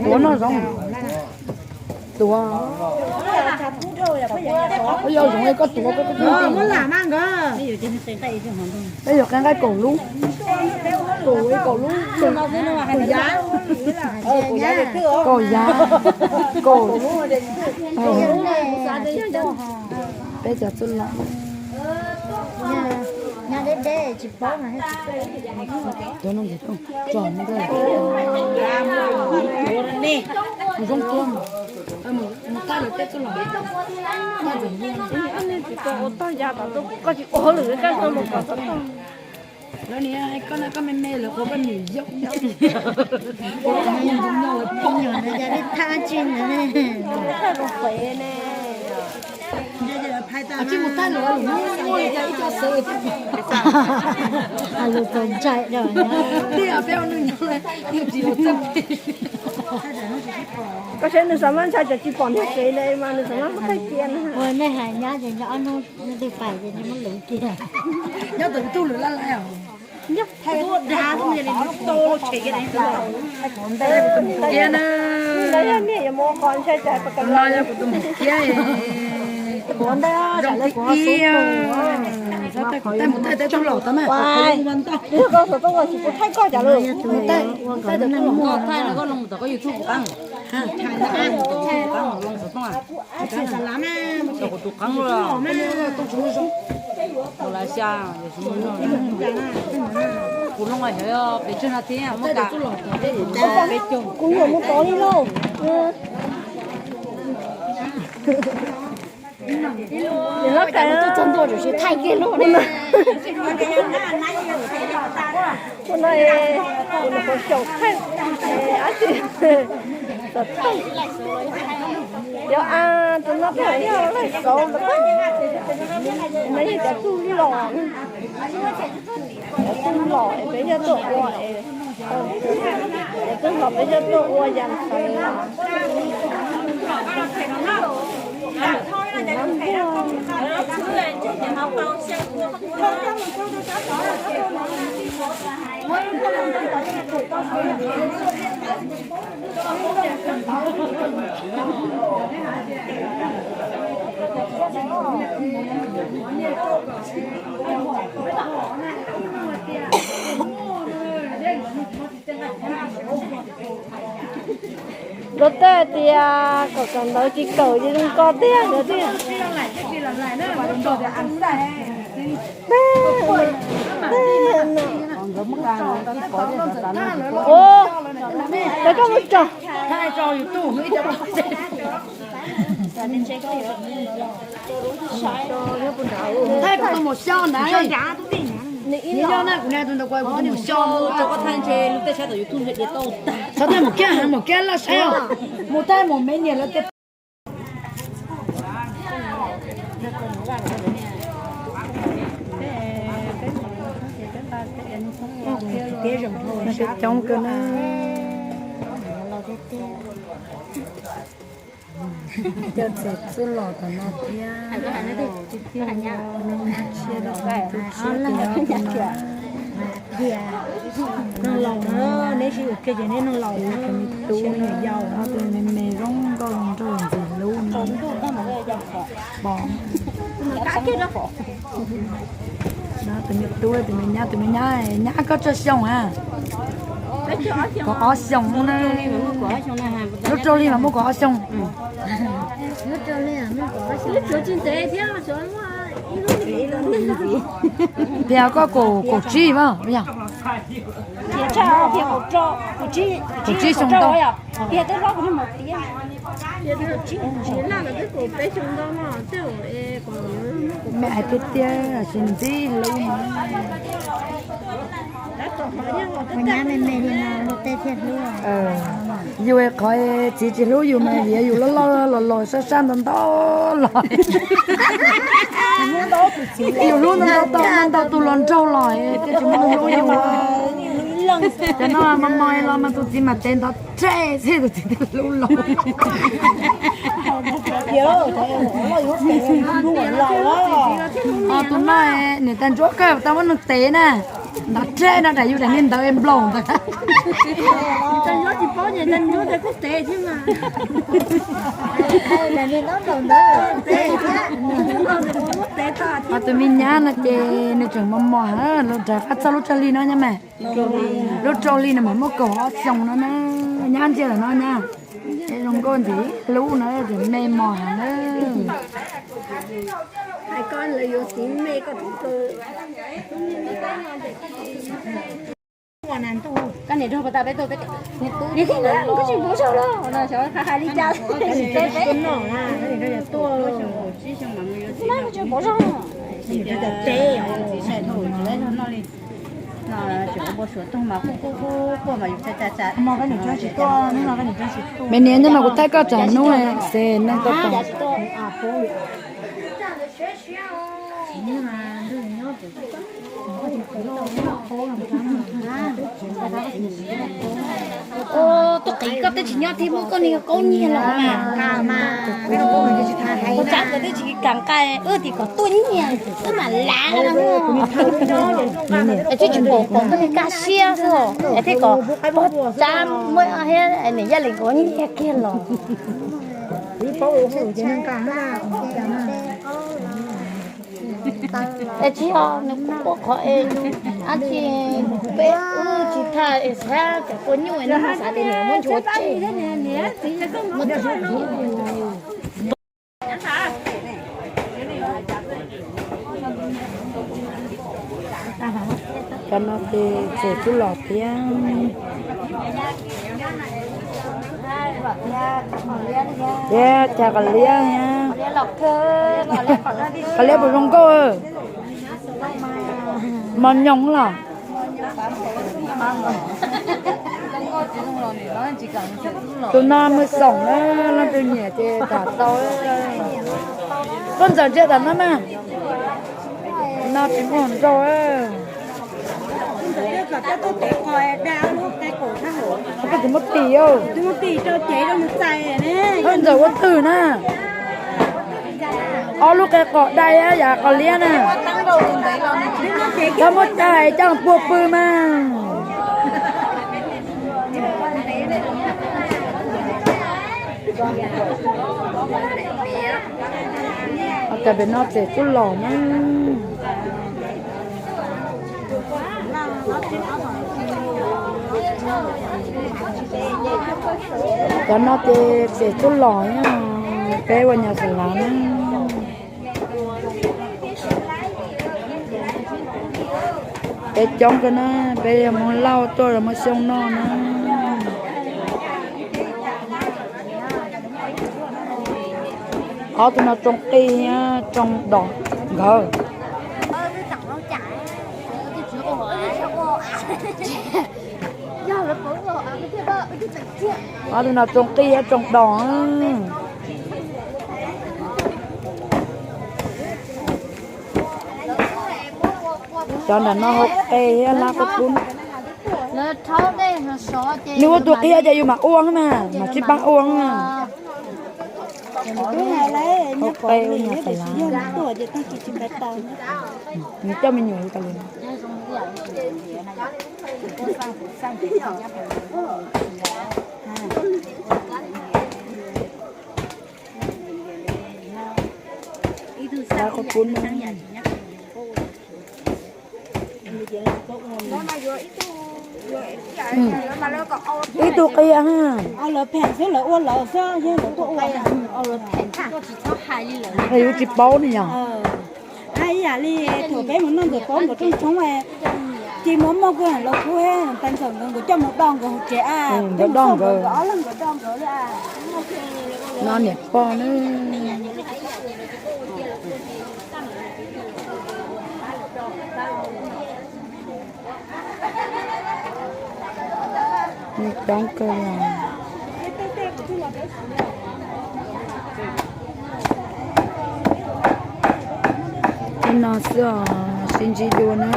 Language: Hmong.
Tuav no zoo. Tuav. Koj yog zoo koj tuav koj tuav. Peb yuav qe nqaij kaum lub. Kaum lub. Kaum yav. Kaum. Peb cov txuj lom. Tuav no tso. Mus zoo tuaj. Mus tag lawv tej txuj lom. Ua tog ya tom tuaj koj tsis ua lwm koj tau mus kom tau. Lawv niam koj no koj me me lawv qhuas koj niam yau. Thaj tsis ne. Tsis mus tag lawv lus muaj li cas ib co xwb. Lus txaus ntshai. Tias peb ua neej nyob nws tsis lus txawj phem. Koj saib nws xav mas ntshai cov tsis pom niag kev na mas nws xav mas muab thaij cia na. Ua nej hais nyab ces nco ob hnub twg pais ces nws muab lwv kiag. Nyob tom YouTube lwm laj laj os. Ntawd yog niag yuav mus qhov ntshai cas no yog kuv tus mus kiab. Zoo tiag tiag. Thaij mus thaij teb tub los tau na. Koj xov tooj tsis puas thaij koj cas lawm. Koj thaij no koj loo tom koj YouTube puas qab? Loo xov tooj. Kuv tus qeeb los, Malaysia, kuv loo xyov pes tsawg no thiab muab ka. Kuv yuav mus tod li lauj. Lub ka tuaj txog ntua tsuas thaij kiag lub no. Ua no, kuv xyaum thaij, ab tsi, xav thaij. Yog a, tus no thaij yog laij xauv los, no yog cov tub los, cov tub los peb yog tuaj ua, cov tub los peb yog tuaj ua yam xauv. Luag tej tias kom kawm ntawv tsis kawm ces zoo ko tiag ntawd tiag. Peb koj mus tso. Thaij kuv tus maum xyoo na. Nws yog na, kuv nai tus ntawd kuv tus maum xyoo. Thaij ntshe lub tej saib tom YouTube ntshe diav tau tag. Txhob thaij mus kiag, mus kiag laj saib os. Mus thaij mus me niam lawv tias. Coob kawg na. Cov txiv txwj los tom no thiab. Tus nyab tshiab, tus tub tshiab, tus yau tus no. Neeg laus na, neb sib yuav kiag ces neb neeg laus na, tus me tub me nyuam yaus no tus me me zoo nkauj zoo nraug ntxim hlub no. Pom. Tus me tub tus me nyab, tus me nyab, nyab koj tsawg xyoo a? Kaum ob xyoo na. Lub rau li mas muaj kaum ob xyoo. Tias koj kaum tsib mas yog? Kaum tsib xyoo ntau. Me hais tiag tiag, sis ntxim hlub no. Yus qhov txiv tsis hlub yus mas vim yus loj loj los los sab sab ntau ntau los. Yus hlub ntau ntau tus los nraug los tsis muaj hlub yus. Cov no mos mos los mas tus txiv mam tev ntov rhe xwb tus txiv twb hlub los. Tus no niam tais ntsuab kawg tau muab nws tev na. Nrad rhe no daim yus daim niag ntawv nplaum ntawd. Ho tus me nyab no ces nws tseem mos mos heev, los nrad qab txog lub tsawg hli no nyab mas. Lub rau hli no mas muaj kaum ob xyoos no na. Nyab ntsia lawm no nyab. Zoo nkauj ntxim hlub no, tseem me mos heev na. Me niam, hnub no kuv thaij koj tsam hnub xes neeg tau tos. Tuaj qiv koj twb tsis nyob thiab, muab koj niag qaub nyiag los mas. Ua tsav kawg twb tsis kam nqa, wb tias kom tuaj nyiag wb mam lav no. Es twb tsis pom pom koj niag kaj siab xwb es thiaj kom pog tsav muab thiab niam Yaj Lis nkawd nyiag kiag los. Es tsis yog nws quaj qhov es dab tsi, peb wb tsis tham es xav cov kua nyuj es nws ho xav tias niam muab nchuav tseg. Cov no ces tseem tub los thiab. Thiab cas qos liab thiab. Qos liab puas zoo nkauj? Mos nyoos los. Tus no muag xoom na, leej twg nyiam ces tham tau. Koj ntxawm ntsia tam no mas. No tsis muaj nrau. Koj tsis muaj tis. Koj ntxawm ua twg na? Ob lub qe qos dai yam qos liab na. Koj muab cai coj puag pw mas. Cas pem no tseem tub los na. Cov no ces tseem tub los, peb ua nyuam xeem lav na. Peb coob kawg na, peb yog Hmoob Lauj tuaj los muaj xyoo noj na. Ob tug no tsoo qij thiab tsoo dos nkawd. Ob tug no tsoo qij thiab tsoo dos. Cov nram no hau qe thiab hlab qub qub. Nws ua tus qia ces yus mam ua mas, mam sib pab ua. Hau qe ua nyuam xeem lav. Nws coj me nyuam li tas li. Hlab qub qub. Ib tug qia ha. Lawv pheem xwb, lawv ua lawv xwb, yog lawv tuaj ua. Yus tsis paub ne yog. Hais ib yam li thaum peb mus noj ntxawm paub nkawd rooj tshoob, ces muaj muaj kuj los kub, tais ntxawm nkawd, nkawd coj mus do nkawd hauv tsev a, nkawd do nkawd, nkawd ob leeg nkawd do nkawd li. No niam pog na. Nws coob kawg. Li no xwb os, sib ntsib dua na.